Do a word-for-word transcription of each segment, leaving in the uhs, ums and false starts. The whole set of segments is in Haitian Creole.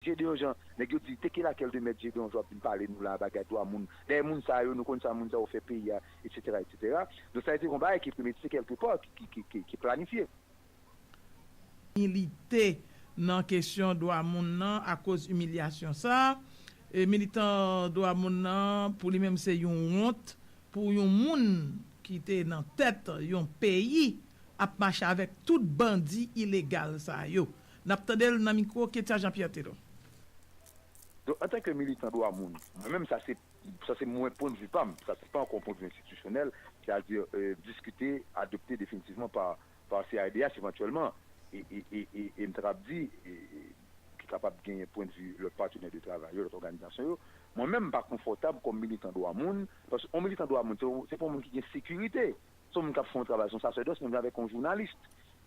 Gédéon Jean, nèg yo di, te ke lakèl de mèt Gédéon Jean ap vin pale nou la, bagay dwa moun. Dèyè moun sa yo, nou konn sa moun sa yo fè peyi a, etsetera, etsetera. Donk, sa vle di, gon bagay ki premedite kèlke pa, ki, ki, ki, ki, ki planifye. Milite nan kesyon dwa moun nan akoz imilyasyon sa. E militan dwa moun nan, pou li menm, se yon wont pou yon moun ki te nan tèt yon peyi ap mache avèk tout bandi ilegal sa yo. N ap tande l nan mikwo Ketia Jean Pierre Telon. Donk, antanke militan dwa moun, mwen menm, sa se sa se mwen pwennvi pa m, sa se pa ankò yon pwennvi enstitisyonèl, sètadi euh, diskite, adopte definitivman pa pa C R D H evantyèlman, e, e, e, e, e m t ap di, e, e, ki kapab genyen pwennvi lòt patnè de travay yo, lòt òganizasyon yo. Mwen menm, m pa konfòtab kòm militan dwa moun, paske yon militan dwa moun, se, se pa yon moun ki gen sekirite. Se yon moun k ap fè yon travay, se yon sasèdòs, menm jan avèk yon jounalis,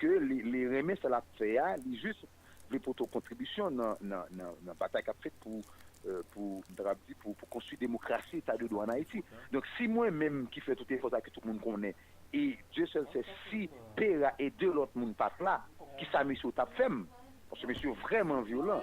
ke li, li renmen sa l ap fè a, li jis vle pote yon kontribisyon nan, nan, nan, nan batay k ap fèt pou, euh, pou, m ta kab di, pou, pou konstwi demokrasi, eta de dwa ann Ayiti. Donk, si mwen menm ki fè tout efò sa ke tout moun konnen, e Dye sèl sè si Pera e de lòt moun pa t la, kisa mesye yo t ap fè m? Paske mesye yo vrèman vyolan.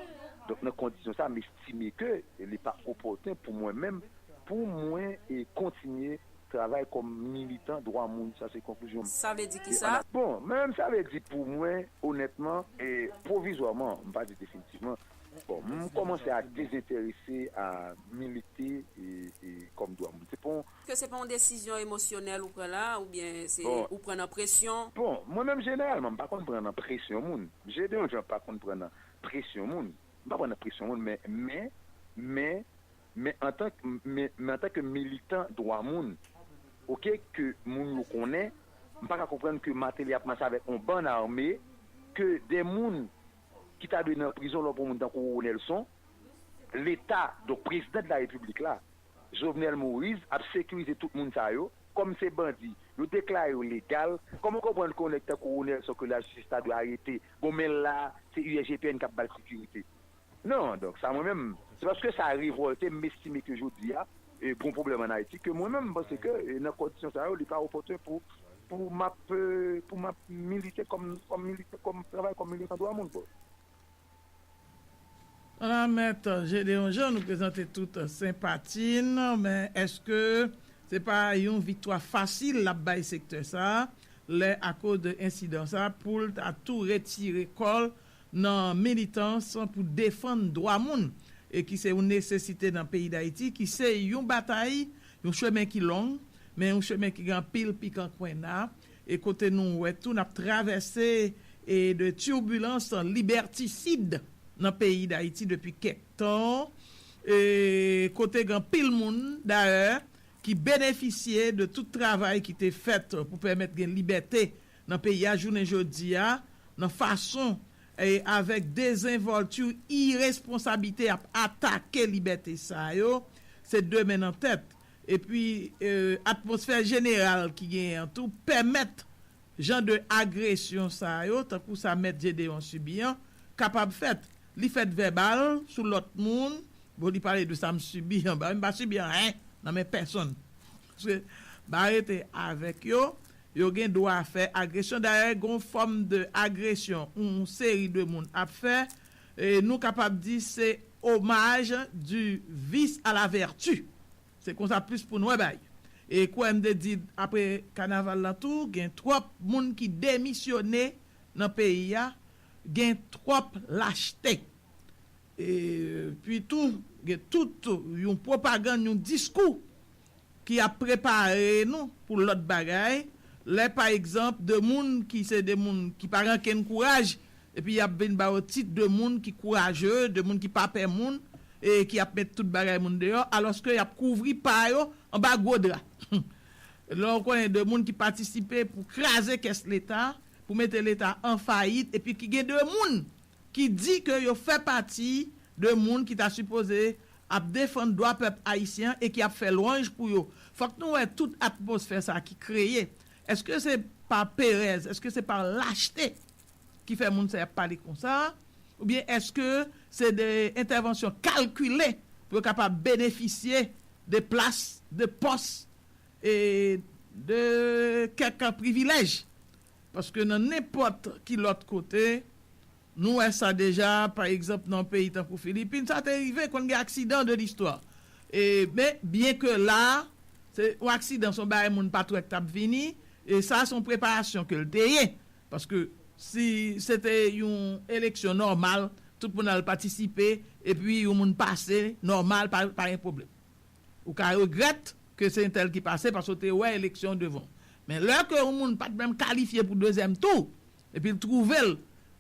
Donk, nan kondisyon sa, m estime ke li pa opòten pou mwen menm, pou mwen e kontinye travay kòm militan dwa moun. Sa se konklizyon m. Sa vle di kisa? Bon, mwen menm sa vle di pou mwen, onètman, e pwovizwaman, m pa di definitivman, bon, m kòmanse a dezenterese a milite e, e kòm dwa moun. Se pa yon Ke se pa yon desizyon emosyonèl ou pran la, oubyen se ou pran nan presyon? Bon, mwen menm jeneralman, m pa konn pran nan presyon moun. Gédéon Jean pa konn pran nan presyon moun. M pa pran nan presyon moun, men, men, men, men antan men, men antanke militan dwa moun, oke, ke moun yo konnen, m pa ka konprann ke Martelly ap mache avèk yon bann ame, ke de moun ki ta dwe nan prizon lè w pran moun tankou Ronelson, Leta, donk prezidan de la repiblik la, Jovenel Moïse, ap sekirize tout moun sa yo, kòm se bandi, yo deklare yo legal, kòman w konprann ke yon nèg tankou Ronelson ke lajistis ta dwe arete, bon men l la, se U S G P N k ap ba l sekirite? Non, donk sa mwen menm, se paske sa revòlte m, m estime ke jodi a, e, gon pwoblèm ann Ayiti, ke mwen menm m panse ke, e, nan kondisyon sa yo, li pa opòten pou, pou m ap, e, pou m ap milite kòm, kòm milite, kòm travay kòm militan dwa moun, bò. Ala mèt Gédéon Jean, nou prezante tout senpati n, men èske se pa yon viktwa fasil l ap bay sektè sa a, lè akoz de ensidan sa a, pou l ta tou retire kò l nan militans pou defann dwa moun, e ki se yon nesesite nan peyi Dayiti, ki se yon batay, yon chemen ki long, men yon chemen ki gen anpil pikan kwenna, e kote nou wè tou n ap travèse e de tibilans libètisid nan peyi Dayiti depi kèk tan, e kote gen anpil moun, dayè, ki benefisye de tout travay ki te fèt pou pèmèt gen libète nan peyi a jounen jodi a, nan fason e avèk dezenvòlti, iresponsablite ap atake libète sa yo, se de men nan tèt. Epi, e, atmosfè jeneral ki genyen an tou pèmèt jan de agresyon sa yo, tankou sa mèt Gédéon sibi an, kapab fèt. Li fèt vèbal sou lòt moun, bon, li pale de sa m sibi an, ba, m pa sibi anyen nan men pèsonn. Paske, ba rete avèk yo, yo gen dwa fè agresyon. Dayè, gen yon fòm de agresyon yon seri de moun ap fè, e nou kapab di se hommage du vice à la vertu. Se konsa plis pou n wè bagay. E kwè m te di apre kanaval la tou, gen twòp moun ki demisyone nan peyi a, gen twòp lachte. Epi tou, gen tout yon pwopagann, yon diskou ki ap prepare nou pou lòt bagay. Lè, pa egzanp, de moun ki se de moun ki pa gen okenn kouraj, epi y ap vin ba yo tit de moun ki kouraje, de moun ki pa pè moun, e ki ap met tout bagay moun deyò, alòske y ap kouvri pa yo anba gwo dra. Lè w konnen de moun ki patisipe pou kraze kès Leta, pou mete Leta an fayit, epi ki gen de moun ki di ke yo fè pati de moun ki ta sipoze ap defann dwa pèp ayisyen an e ki ap fè lwanj pou yo. Fòk nou wè tout atmosfè sa a ki kreye. Èske se pa perèz, èske se pa lachte ki fè moun sa yo ap pale konsa? Oubyen èske se de entèvansyon kalkile pou yo kapab benefisye de plas, de pòs e de kèk privilèj? Paske nan nenpòt ki lòt kote, Nou wè sa deja, pa egzanp, nan peyi tankou Filipin, sa te rive, konn gen aksidan de listwa. E, men, byen ke la, se yon aksidan, se yon bagay moun pa t wè k t ap vini, e sa se yon preparasyon ke l te ye. Paske si se te yon eleksyon nòmal, tout moun al patisipe, epi yon moun pase, nòmal, pa, pa gen pwoblèm. Ou ka regrèt ke se entèl ki pase paske w te wè eleksyon devan. Men lè ke yon moun pa t menm kalifye pou dezyèm tou, epi l twouve l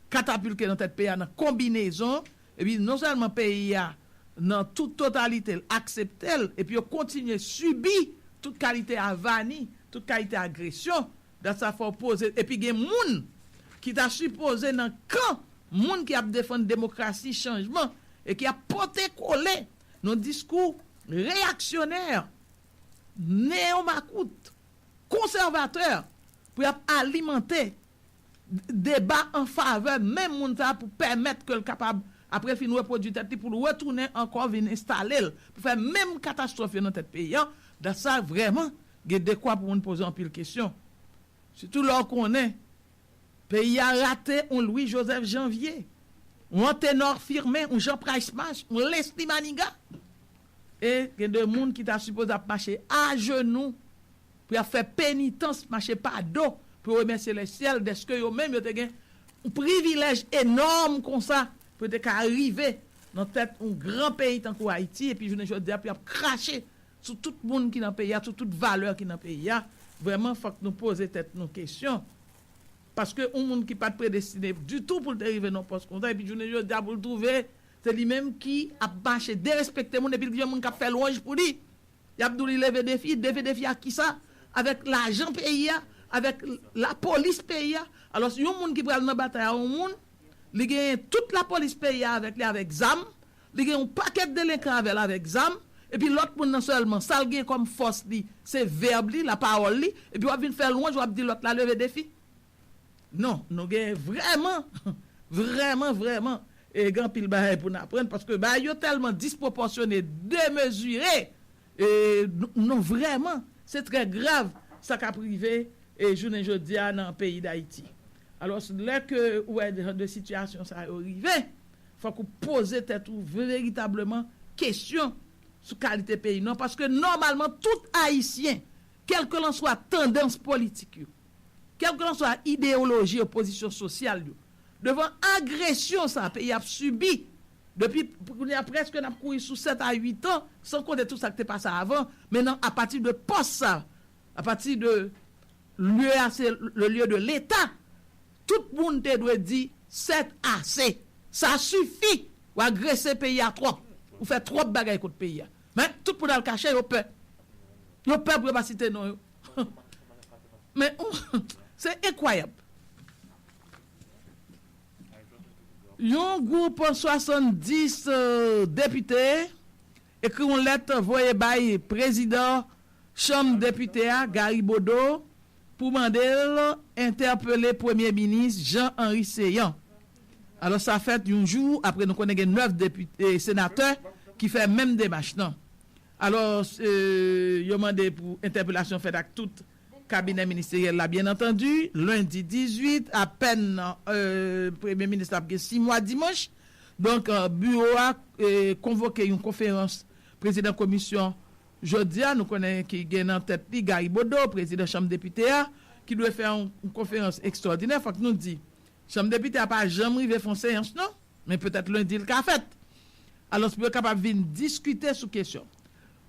katapilke nan tèt peyi a nan konbinezon, epi non sèlman peyi a nan tout totalite l aksepte l, epi yo kontinye sibi tout kalite avani, tout kalite agresyon, dat sa fò poze, epi gen moun ki ta sipoze nan kan moun ki ap defann demokrasi, chanjman, e ki ap pote kole nan diskou reyaksyonè, neyomakout, konsèvatè, pou y ap alimante deba an favè menm moun sa a pou pèmèt ke l kapab, apre l fin repwodui tèt li, pou l retounen ankò vin enstale l, pou fè menm katastwòf yo nan tèt peyi a, dan sa vrèman gen dekwa pou moun poze anpil kesyon. Sitou lè w konnen peyi a rate yon Louis Joseph Janvier, yon Anténor Firmin, yon Jean Price Mars, yon Leslie Manigat. E gen de moun ki ta sipoze ap mache ajenou pou y ap fè penitans, mache pa do, pou yo remèsye Lesyèl dèske yo menm yo te gen yon privilèj enòm konsa, pou yo te ka rive nan tèt yon gran peyi tankou Ayiti, epi jounen jodi a, pou y ap krache sou tout moun ki nan peyi a, sou tout valè ki nan peyi a. Vrèman, fòk nou poze tèt nou kesyon. Paske yon moun ki pa t predestine ditou pou l te rive nan pòs konsa, epi jounen jodi a pou l twouve se li menm ki ap mache derespekte moun, epi l gen moun k ap fè lwanj pou li. Y ap di w li leve defi, leve defi ak kisa? Avèk lajan peyi a, avèk lapolis peyi a. Alò, yon moun ki pral nan batay a yon moun, li genyen tout lapolis peyi a avèk li avèk zam, li gen yon pakèt delenkan avè l avèk zam, epi lòt moun nan sèlman, sa l gen kòm fòs li, se vèb li, lapawòl li, epi w ap vin fè lwanj, w ap di lòt la leve defi. Non, nou gen vrèman, vrèman, vrèman, e gen anpil bagay pou n aprann, paske bagay yo tèlman dispwopòsyone, demezire, e n-, non, vrèman, se trè grav sa k ap rive, e jounen jodi a nan peyi Dayiti. Alò, lè ke ou wè jan de sitiyasyon sa yo rive, fòk ou poze tèt ou veritableman kesyon sou kalite peyi nou an, paske nòmalman tout Ayisyen, kèlkelanswa tandans politik yo, kèlkelanswa ideyoloji yo, pozisyon sosyal yo, devan agresyon sa peyi ap sibi depi kounye a, prèske n ap kouri sou sèt a uit an, san konte tout sa k te pase avan, men nan, apati de pòs sa, apati de lye a, se le lieu de l'État, tout moun te dwe di sèt ase. Sa sifi. Ou agrese peyi a twòp. Ou fè twòp bagay kont peyi a. Men, tout moun al kache, yo pè. Yo pè pou yo pa site non yo. Men, se enkwayab. Yon gwoup swasanndis, euh, depite ekri yon lèt voye bay prezidan Chanm Depite a, Gary Bodeau, pou mande l entèpele Premye Minis Jean Henry Céant. Alò, sa fèt yon jou apre nou konnen gen nèf depite, senatè ki fè menm demach lan. Alò, euh, yo mande pou entèpelasyon fèt ak tout kabinè ministeryèl la, byen antandi, lendi dizuit, apèn, euh, Premye Minis la ap gen sis mwa dimanch. Donk, euh, biwo a, euh, konvoke yon konferans prezidan komisyon jodi a, nou konnen ki gen nan tèt li Gary Bodeau, prezidan Chanm Depite a, ki dwe fè yon, yon konferans ekstwòdinè. Fòk nou di, Chanm Depite a pa janm rive fè yon seyans, non, men petèt lendi l ka fèt. Alòs, pou yo kapab vin diskite sou kesyon.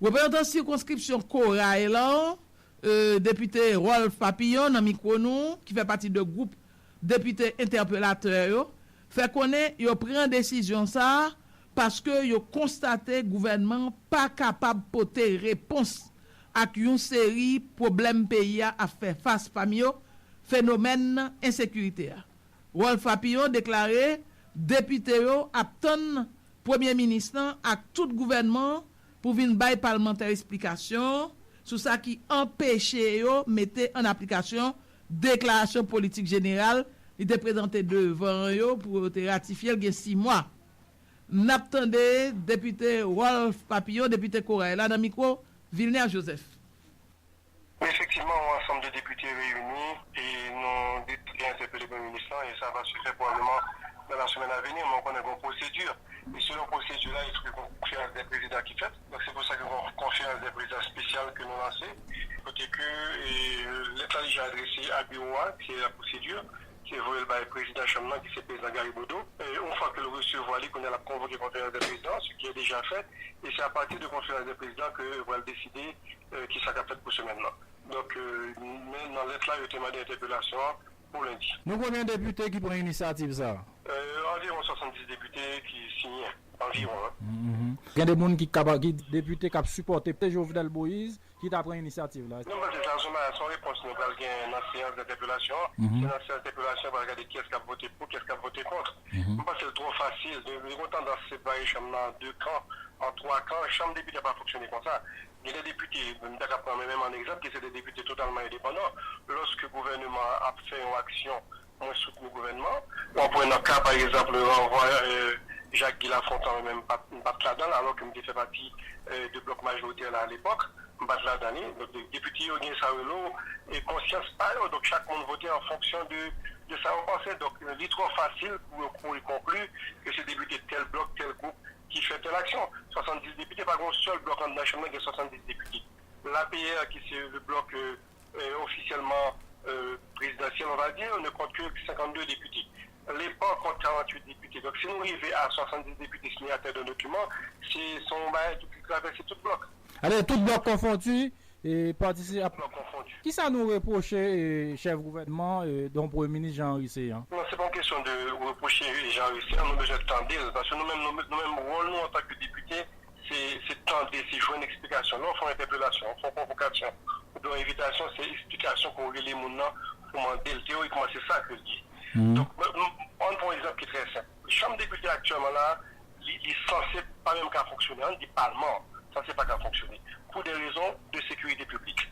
Reprezantan sikonskripsyon Koray lan, euh, depite Rolph Papillon, nan mikwo nou, ki fè pati de gwoup depite entèpelatè yo, fè konnen yo pran desizyon sa a paske yo konstate gouvènman an pa kapab pote repons ak yon seri pwoblèm peyi a ap fè fas, pami yo fenomèn ensekirite a. Rolph Papillon deklare depite yo ap tann Premye Minis lan ak tout gouvènman an pou vin bay palmantè esplikasyon sou sa ki anpeche yo mete an aplikasyon deklarasyon politik jeneral li te prezante devan yo pou yo te ratifye l gen sis mwa. N ap tande depite Rolph Papillon, depite Koray la, nan mikwo Vilner Joseph. Wi, efektivman, yon ansanm de depite reyini e nou de- entèpele Premye Minis lan e sa va se fè pwobableman Dans la semaine à venir, men w konnen gen yon pwosedi. E selon pwosedi la, il faut que gon konferans dè prezidan ki fèt. Donk, se pou sa ke gon konferans dè prezidan espesyal ke nou lanse, kote ke, e, lèt la deja adrese a biwo a, se la pwosedi, se voye l bay prezidan chanm nan, ki se prezidan Gary Bodeau. E, yon fwa ke l resevwa li, kounye a l ap konvoke konferans dè prezidan, ce qui est déjà fait, e se apati de konferans dè prezidan ke yo pral deside, e, kisa k ap fèt pou semèn nan. Donk, e, men nan lèt la, yo te mande entèpelasyon an pou lendi. Nou konbyen depite ki pran inisyativ sa a? E, anviwon swasanndis depite ki siyen. Anviwon, en. Mhm. Gen de moun ki kaba, ki depite k ap sipòte Jovenel Moïse ki ta pran inisyativ la. Non, men se sa, se yon, se yon repons nou pral gen nan seyans dentèpelasyon an. Mhm. Se nan seyans dentèpelasyon pral gade kiyès k ap vote pou, kiyès k ap vote kont. Mhm. M panse l twò fasil. Li gen yon tandans separe chanm nan an de kan, an twa kan. Chanm depite pa fonksyone konsa. Gen de depite, m ta ka pran menm an egzanp, ki se de depite totalman endepandan. Lòske gouvènman an ap fè yon aksyon, mwen soutni gouvènman. W ap wè nan ka, pa egzanp, ranvwa, e, Jacques Guy Lafontant, mwen menm, m pa t, m pa t ladan l, alò ke m te fè pati, e, de blòk majoritè la alepòk. M pa t ladan li. Donk, de-, depite yo gen sa yo rele, e, konsyans pa yo. Donk, chak moun vote an fonksyon de, de sa yo panse. Donk, li twò fasil pou yo kouri konkli ke se depite tèl blòk, tèl gwoup ki fè tèl aksyon. Swasanndis depite, pa gen yon sèl blòk anndan chanm nan gen swasanndis depite. L'A P R, ki se le blòk, e, e, ofisyèlman, e, prezidansyèl, on va dire, ne compte que cinquante-deux députés. Lepan kont karanntuit depite. Donk, si nou rive a swasanndis depite sinyatè de dokiman, se, se yon bagay ki travèse tout blòk. Ale, tout blòk konfondi, e, patisi ap... Blòk konfondi. Kisa nou repwoche, e, chèf gouvènman, e, donk premye minis Jean Henry Céant? Non, se pa yon kesyon de repwoche Jean Henry Céant, nou bezwen tande l, paske nou menm, nou, nou menm, wòl nou antanke depite, se, se tande, se jwenn eksplikasyon. Lè w fè yon entèpelasyon, w fè yon konvokasyon, oubyen yon envitasyon, se eksplikasyon ke w rele moun nan pou mande l. Teyòrikman, se sa ke l ye. Mhm. Donk, m, m, ann pran yon egzanp ki trè senp. Chanm depite aktyèlman la, li, li sanse pa menm ka fonksyone, ann di palman an, sanse pa ka fonksyone, pou de rezon de sekirite piblik.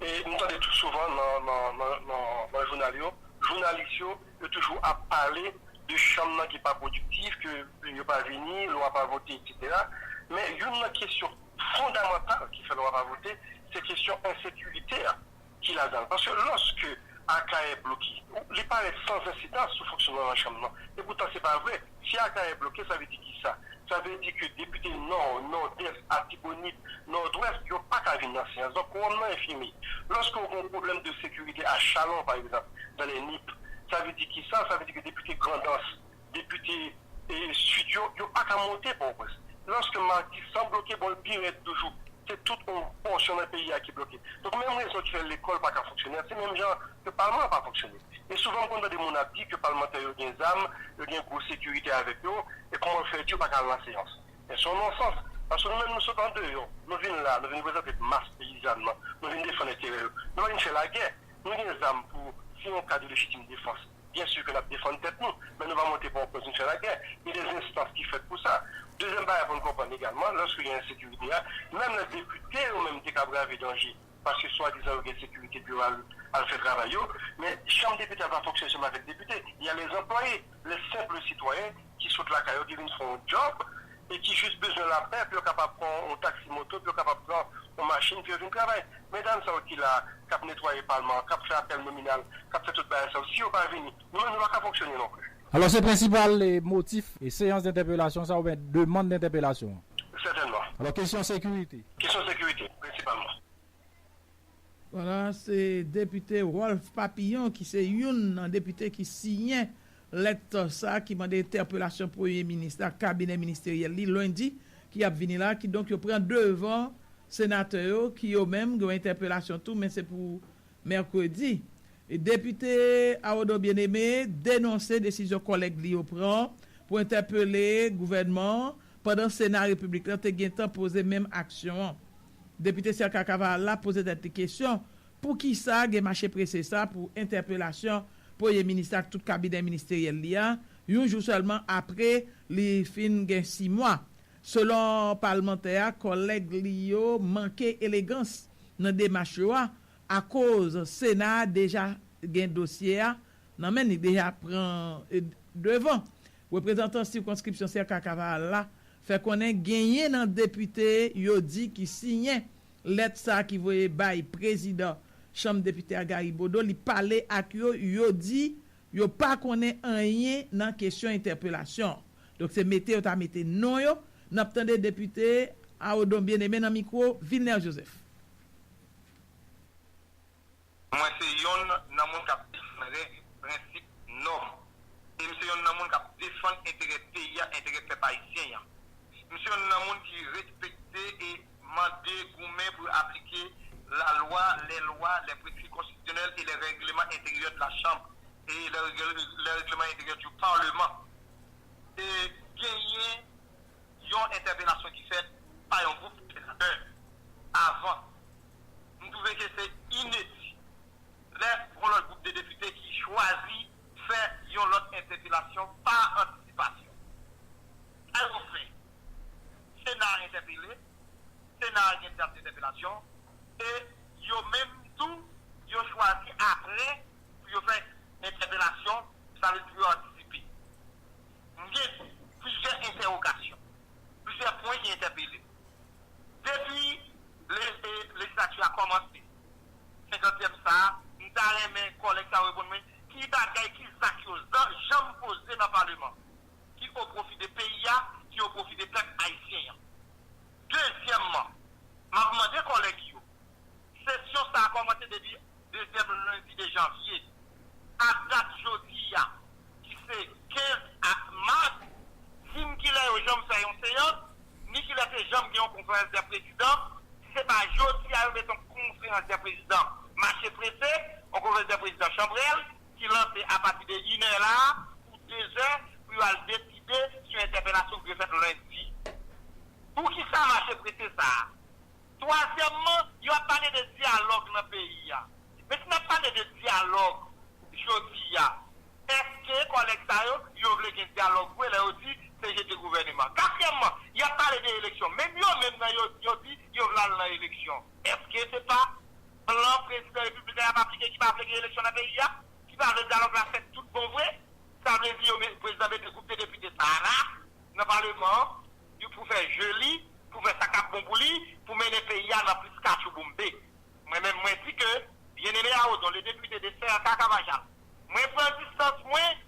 E m tande tou souvan nan, nan, nan, nan, nan jounal yo, jounalis yo, yo toujou ap pale de chanm nan ki pa pwodiktif, ke yo pa vini, lwa pa vote, etsetera. Men youn nan kesyon fondamantal ki fè lwa pa vote, se kesyon ensekirite a ki ladan l. Paske lòske Akayè bloke, li parèt san ensidans sou fonksyonman chanm nan. E poutan, se pa vre. Si Akayè bloke, sa vle di kisa? Sa vle di ke depite Nò, Nòdès, Atibonit, Nòdwès, yo pa ka vin nan seyans. Donk, kowòm nan enfime. Lòske w gen yon pwoblèm de sekirite a Chalon, pa egzanp, dans les Nippes, sa vle di kisa? Sa vle di ke depite Grandans, depite, e, Sid yo, yo pa ka monte Pòtoprens. Lòske Matisan bloke, bon, l pi rèd toujou. Se tout yon pòsyon nan peyi a ki bloke. Donk, menm rezon ki fè lekòl pa ka fonksyone an, se menm jan ke palman an pa fonksyone. E souvan, m konn tande moun ap di ke palmantè yo gen zam, yo gen gwo sekirite avèk yo, e kòman l fè di yo pa ka al nan seyans? Men se yon nonsans. Paske nou menm, nou sot andeyò. Nou vin la, nou vin reprezante mas peyizàn nan. Nou vin defann enterè yo. Nou pa vin fè lagè. Nou gen zam pou, si yon ka de lejitim defans, byen si ke n ap defann tèt nou, men nou pa monte Pòtoprens vin fè lagè. Gen de enstans ki fèt pou sa. Dezyèm bagay pou n konprann egalman, lòske gen ensekirite a, menm lè depite yo menm te ka brave danje, paske swadizan yo gen sekirite pou yo al, al fè travay yo, men chanm depite a pa fonksyone sèlman avèk depite. Il y a les employés, les simples citoyens ki sot lakay yo, ki vin fè yon djòb, e ki jis bezwen lapè pou yo kapab pran yon taksi moto, pou yo kapab pran yon machin, pou yo vin travay. Medam sa yo ki la, k ap netwaye palman an, k ap fè apèl nominal, k ap fè tout bagay sa yo, si yo pa vini, nou menm nou pa ka fonksyone non plis. Alò, se prensipal, e, motif, e, seyans dentèpelasyon sa oubyen demann dentèpelasyon an? Sètènman. Alò, kesyon sekirite. Kesyon sekirite, prensipalman. Vwala, se depite Rolph Papillon ki se youn nan depite ki siyen lèt sa ki mande entèpelasyon premye minis la, kabinè ministeryèl li, lendi ki ap vini la, ki donk yo pran devan senatè yo, ki yo menm gen yon entèpelasyon tou, men se pou mèkredi. E depite Aodo Bien-Aimé denonse desizyon kòlèg li yo pran pou entèpele gouvènman an, pandan Sena Repiblik la te gentan poze menm aksyon an. Depite Serka Cavaral la poze tèt li kesyon, poukisa gen mache prese sa pou entèpelasyon premye minis la ak tout kabinè ministeryèl li a, yon jou sèlman apre li fin gen sis mwa? Selon palmantè a, kòlèg li yo manke elegans nan demach yo a, akoz Sena a deja gen dosye a nan men li, deja pran, e, devan. Reprezantan sikonskripsyon Serka Cavaral la fè konnen genyen nan depite yo di ki siyen lèt sa a ki voye bay prezidan chanm depite a, Gary Bodeau, li pale ak yo, yo di Yo pa konnen anyen nan kesyon entèpelasyon. Donk, se mete yo ta mete non yo. N ap tande depite Arodon Bien-Aimé nan mikwo Vilner Joseph. Mwen se yonn nan moun k ap defann règ, prensip, nòm. E m se yonn nan moun k ap defann enterè peyi a, enterè pèp ayisyen an. M se yonn nan moun ki respekte e mande goumen pou yo aplike lalwa, les lois, les prescrits constitutionnels et les règlements intérieurs de la Chambre et les règle- les règlements intérieurs du Parlement. E genyen yon entèpelasyon ki fèt pa yon gwoup senatè avan. M twouve ke se inedi lè gon lòt gwoup de depite ki chwazi fè yon lòt entèpelasyon pa antisipasyon. Sa yo fè, Sena a entèpele, Sena a gen dat entèpelasyon, e yo menm tou, yo chwazi apre pou yo fè entèpelasyon, sa vle di pou yo antisipe. M gen plizyè entèwogasyon, plizyè pwen ki entèpele m. Depi le- e- lejizlati a kòmanse, senkantyèm sa a, m ta renmen kòlèg sa yo reponn mwen ki bagay, ki zak yo zan- janm poze nan paleman ki o pwofi de peyi a, ki o pwofi de pèp ayisyen an. Dezyèmman, m ap mande kòlèg yo, sesyon sa a kòmanse depi dezyèm lendi de janvye. A dat jodi a, ki se kenz a- mas, di m kilè yo janm fè yon seyans, ni kilè se janm gen yon konferans dè prezidan, si se pa jodi a yo mete yon konferans dè prezidan mache prese, yon konferans dè prezidan chanbrèl, ki lanse apati de inè la a pou dezè pou yo al deside sou entèpelasyon ki dwe fèt lendi. Poukisa mache prese sa a? Twazyèmman, yo ap pale de dyalòg nan peyi a. Men si n ap pale de dyalòg jodi a, èske kòlèg sa yo, yo vle gen dyalòg vre lè yo di se jete gouvèneman? Katriyèmman, y ap pale de eleksyon. Menm yo menm nan yo, yo di yo vle al nan eleksyon. Èske se pa plan prezidan repibliken ap aplike ki pa vle gen eleksyon nan peyi a? Ki pa vle dyalòg la fèt tout bon vre? Sa vle di yo met prezidan mete gwoup de depite sa a la nan paleman an, yo pou fè je li, pou fè sa k ap bon pou li, pou mennen peyi a nan plis katchouboumbe. Mwen menm mwen di ke Bien-Aimé Arodon, le député de Cerca Carvajal, mwen pran distans mwen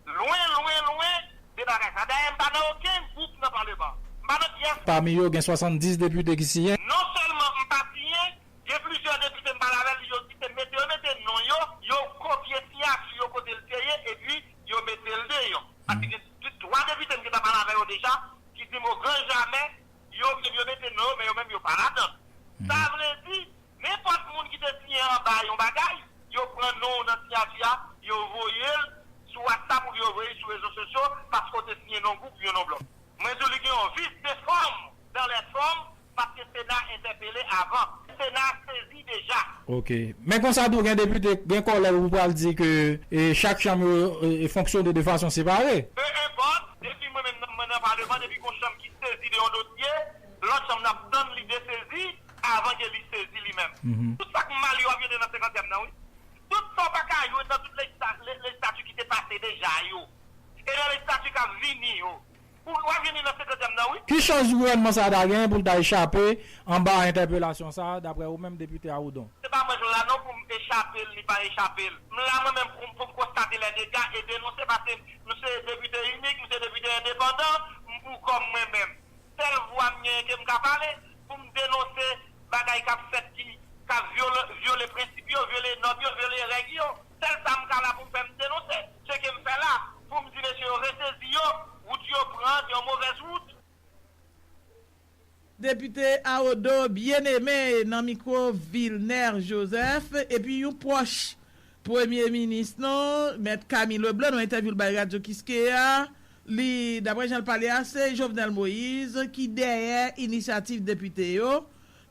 lwen lwen lwen de bagay sa. Dayè m pa nan okenn gwoup nan paleman an. M pa nan pyès. Pami yo gen swasanndis depite ki siyen. Non sèlman m pa siyen, gen plizyè depite m pale avè l, yo di se mete yo mete non yo, yo kopye siyati yo kote l te ye, epi yo mete l deyò. Paske gen twa depite m gentan pale avè yo deja, ki di m o gran jamè, yo menm yo mete non yo, men yo menm yo pa ladan l. Sa vle di, nenpòt moun ki te siyen anba yon bagay, yo pran non w nan siyati a, yo voye l sou WhatsApp oubyen yo voye l sou rezo sosyo, paske w te siyen non gwoup oubyen non blòk. Mwen di w li gen yon vice de forme dans les formes, paske Sena entèpele avan. Sena sezi deja. Ok. Men konsa tou gen depite, gen kòlèg ou pral di ke e, chak chanm yo e, fonksyone de fason separe. Peu importe, depi mwen menm nan, mwen nan paleman, depi gon chanm ki sezi de yon dosye, lòt chanm nan ap tann li desezi avan ke li sezi li menm. Tout sa k mal yo ap jete nan senkantyèm nan wi. Tout sa w pa ka jwenn nan tout lejista- le- lejistati ki te pase deja yo. E nan lejistati k ap vini yo. Ou w ap vini nan senkantyèm nan wi. Ki chans gouvènman sa a ta genyen pou l ta echape anba entèpelasyon sa a, daprè ou menm, depite Awoudon? Se pa mwen k la non pou m echape l ni pa echape l. M la mwen menm pou m pou m konstate lè dega e denonse paske m se depite inik, m se depite endepandan, m pou kò m mwen menm. Sèl vwa m genyen ke m ka pale pou m denonse bagay k ap fèt ki k ap vyole vyole prensip yo, vyole nòm yo, vyole règ yo. Sèl sa m ka la pou m fè m denonse, se ke m fè la pou m di mesye yo resezi yo, wout yo pran se yon movèz wout. Depite Awodo Bien-Aimé nan mikwo Vilner Joseph epi yon pwòch Premye Minis nou, Mèt Camille Leblanc, nan entèvyou l bay Radyo Kiskeya, li, daprè jan l pale a, se Jovenel Moïse ki dèyè inisyativ depite yo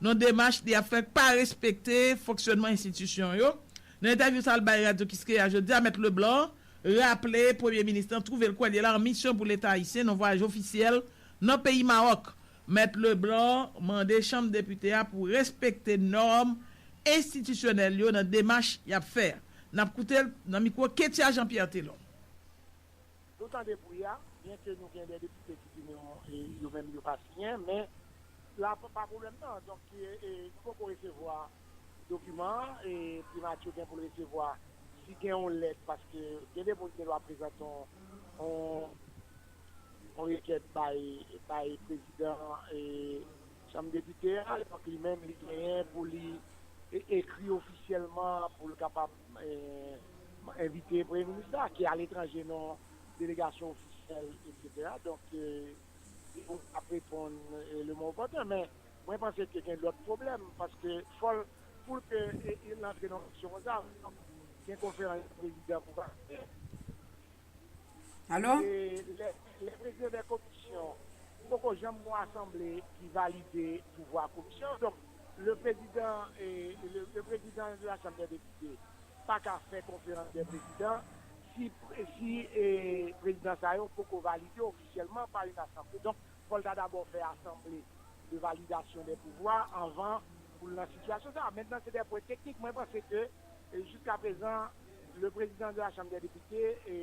nan demach li ap fè k pa respekte fonksyònman enstitisyon yo. Nan entèvyou sa l bay Radyo Kiskeya jodi a, Mèt Leblanc raple Premye Minis lan twouve l kwè li la an misyon pou Leta ayisyen nan vwayaj ofisyèl nan peyi Mawòk. Mèt Leblanc mande Chanm Depite a pou respekte nòm enstitisyonèl yo nan demach y ap fè a. N ap koute l nan mikwo Ketia Jean Pierre Telon. Nou tande bri a, byenke nou gen de depite ki di nou yo menm yo pa siyen, men la pa pwoblèm nan. Donk, nou poko resevwa dokiman an, e Primati gen pou l resevwa si gen yon lèt, paske gen de moun ki gen dwa prezante yon, yon, yon rekèt bay, bay prezidan e chanm depite a, donk li menm li genyen pou li e- ekri ofisyèlman pou l kapab e, envite premye minis la, ki aletranje nan delegasyon ofisyèl, etsetera. Donk, e, li pou ap reponn e, le moman opòtè, men mwen panse ke gen lòt pwoblèm, paske fò l, pou l ke e, e, l antre nan yon kesyon konsa, fòk gen konferans prezidan pou pase. Alo? E lè, lè prezidan de komisyon, poko janm gon asanble ki valide pouvwa komisyon. Donk, le prezidan, e, le, le prezidan de la Chambre des députés pa ka fè konferans de prezidan si, si e, prezidan sa yo poko valide ofisyèlman pa yon asanble. Donk, fò l ta dabò fè asanble de validasyon de pouvwa anvan pou l nan sitiyasyon sa. Mentnan, se de pwen teknik. Mwen panse ke, e, jiska prezan, le prezidan de la Chanm de Depite, e,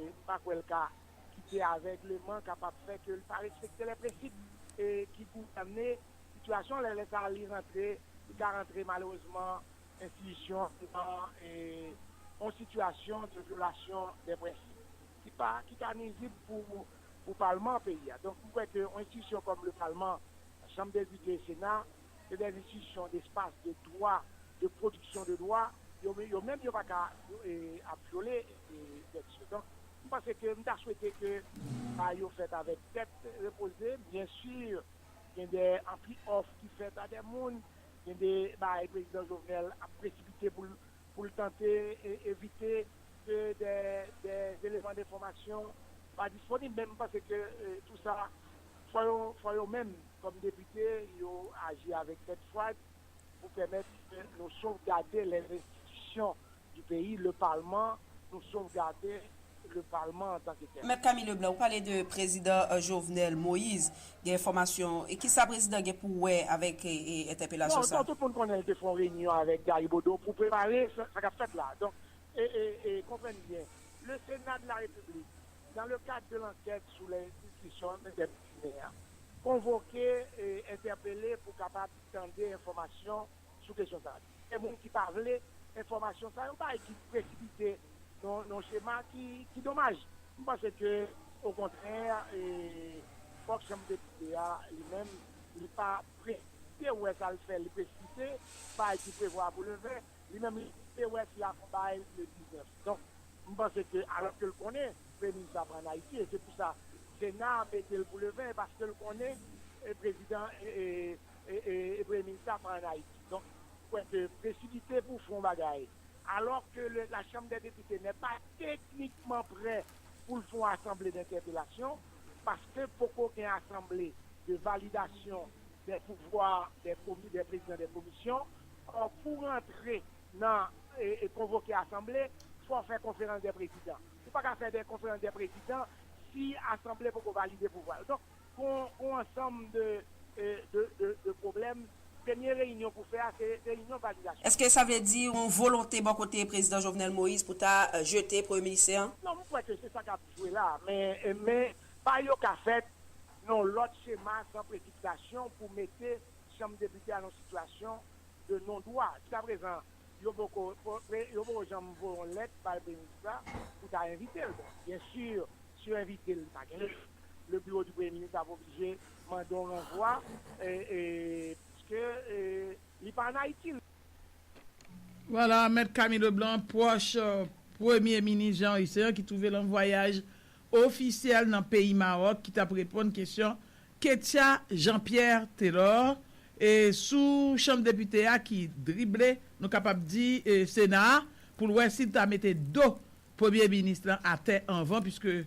m pa kwè l ka kite avègleman kapab fè ke l pa respekte lè prensip e, ki gouvène sitiyasyon. Lè, lè sa a, li rantre, li ka rantre malerezman enstitisyon an nan e, yon sitiyasyon de vyolasyon de prensip ki pa, ki ka nwizib pou, pou palman peyi a. Donk, m kwè ke yon enstitisyon kòm le palman, chanm de depite, sena, se de enstitisyon despas de dwa, de pwodiksyon de dwa, yo, yo menm yo pa ka e, ap vyole e, tèks yo. Donk, m panse ke m ta swete ke sa yo fèt avèk tèt repoze. Byen si, gen de anpil òf ki fèt a de moun, gen de bagay prezidan Jovenel ap presipite pou l, pou l tante e, evite ke de, de eleman de enfòmasyon pa disponib. Men m panse ke e, tou sa, fò yo, fò yo menm, kòm depite, yo aji avèk tèt fwad pou pèmèt ke nou sovgade lè enstitisyon di peyi, le palman, nou sovgade le palman antanke tèl. Mèt Camille Leblanc, ou pale de prezidan e, Jovenel Moïse. Gen enfòmasyon. E kisa prezidan gen pou wè avèk e, e, entèpelasyon Non, sa? Tout moun konnen l te fè yon reyinyon avèk Gary Bodeau pou prepare sa, sa k ap fèt la. Donk, e, e, e, konprann byen, le Sénat de la République, dans le cadre de l'enquête sur les institutions interdisciplinaires, konvoke e entèpele pou kapab tande enfòmasyon sou kesyon sa a. Gen moun ki pa vle enfòmasyon sa yo bay, ki presipite nan, nan chema ki, ki domaj. M panse ke, okontrè, e, fòk chanm depite a, li menm, li pa presipite wè sa l fè, li presipite bay ki prevwa pou le ven, li menm, li presipite wè si l ap fè bay le diznèf. Donk, m panse ke, alòske l konnen, premye minis la pran Ayiti, e se pou sa, Sena mete l pou le ven, paske l konnen, e, prezidan, e, e, e, e, e premye minis la pa ann Ayiti. Donk, m kwè ke presipite pou fè yon bagay, alò ke le, la Chanm dè Depite n'est pas techniquement prêt pou l fè yon asanble de entèpelasyon, paske poko gen asanble de validasyon de pouvwa de komi, de prezidan de komisyon, or, pou rantre nan e, e konvoke asanble, fò w fè konferans de prezidan. Ou pa ka fè de konferans de prezidan si asanble poko valide pouvwa yo. Donk, gon, gon ansanm de, e, de, de, de pwoblèm. Premye reyinyon pou fè a, se reyinyon validasyon. Èske sa vle di yon volonte bò kote prezidan Jovenel Moïse pou ta, e, jete premye minis an? Non, m kwè ke se sa k ap jwe la, men, e, men pa yo ka fèt nan lòt chema san presipitasyon pou mete chanm depite a nan sitiyasyon de non dwa. Jiskaprezan, yo poko, yo poko janm voye yon lèt bay premye minis la pou ta envite l. Bon, byen si, si yo envite l, pa gen le bureau du premye minis ap oblije mande yon ranvwa, e, e, paske, e, li pa ann Ayiti. Vwala, Mèt Camille Leblanc, pwòch e, premye minis Jean Haïtien ki twouve l an vwayaj ofisyèl nan peyi Mawòk, ki t ap reponn kesyon Ketia Jean Pierre Telor, e, sou chanm depite a ki drible, nou kapab di, e, Sena a, pou l wè si l ta mete do premye minis lan atè anvan, piske,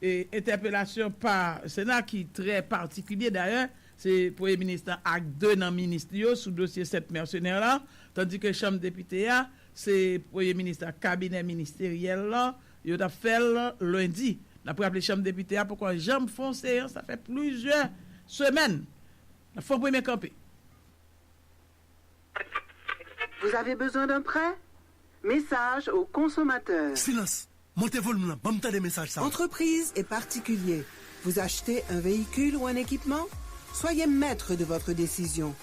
e, entèpelasyon pa Sena ki trè patikilye dayè, se premye minis lan ak de nan minis li yo sou dosye sèt mèsenè la, tandike chanm depite a, se premye minis lan, kabinè ministeryèl lan, yo t ap fè l lendi. N ap raple chanm depite a poko janm fè yon seyans, sa fè plizyè semèn. N ap fè yon premye kanpe. Vous avez besoin d'un prêt? Message aux consommateurs. Silans! Monte volim lan, ban m tande mesaj sa. Entreprises et particuliers, vous achetez un véhicule ou un équipement? Soyez maître de votre décision.